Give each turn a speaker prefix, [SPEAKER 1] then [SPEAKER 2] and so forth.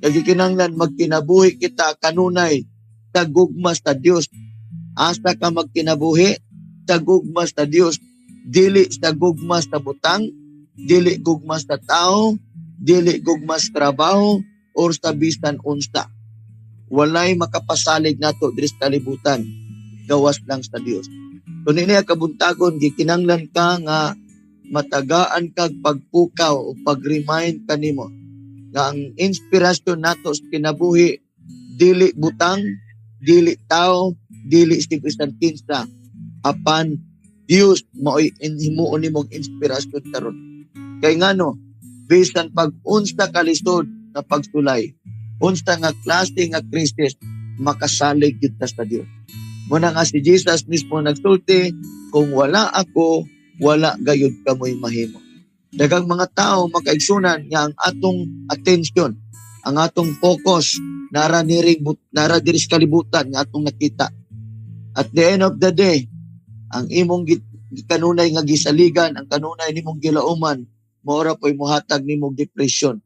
[SPEAKER 1] Kay gikinahanglan magkinabuhi kita kanunay sa gugma sa Dios. Asa ka magkinabuhi? Sa gugma sa Dios. Dili sa gugma sa butang, dili gugma sa tao, dili gugma sa trabaho, or sa bisan unsa. Walay makapasalig nato diri sa kalibutan, gawas lang sa Dios. So niini kabuntagon, gikinahanglan ka nga matagaan kag pagpukaw o pag-remind kanimo nga ang inspirasyon nato sa kinabuhi dili butang, dili tao, dili si bisan kinsa, apan Dios mao'y himuon nimong inspirasyon karon. Kay ngano, bisan pag unsa kalisod nga pagsulay, unsa nga klase nga krisis, makasalig gyud ta sa Dios. Muna nga si Jesus mismo nagsulti, "Kung wala ako, wala gayud kamoy mahimo." Daghang mga tao, makaigsunan, nga ang atong attention, ang atong focus nara diri sa kalibutan nga atong nakita. At the end of the day, ang imong kanunay nga gisaligan, ang kanunay nimong gilauman, mao ra po'y muhatag nimong depression.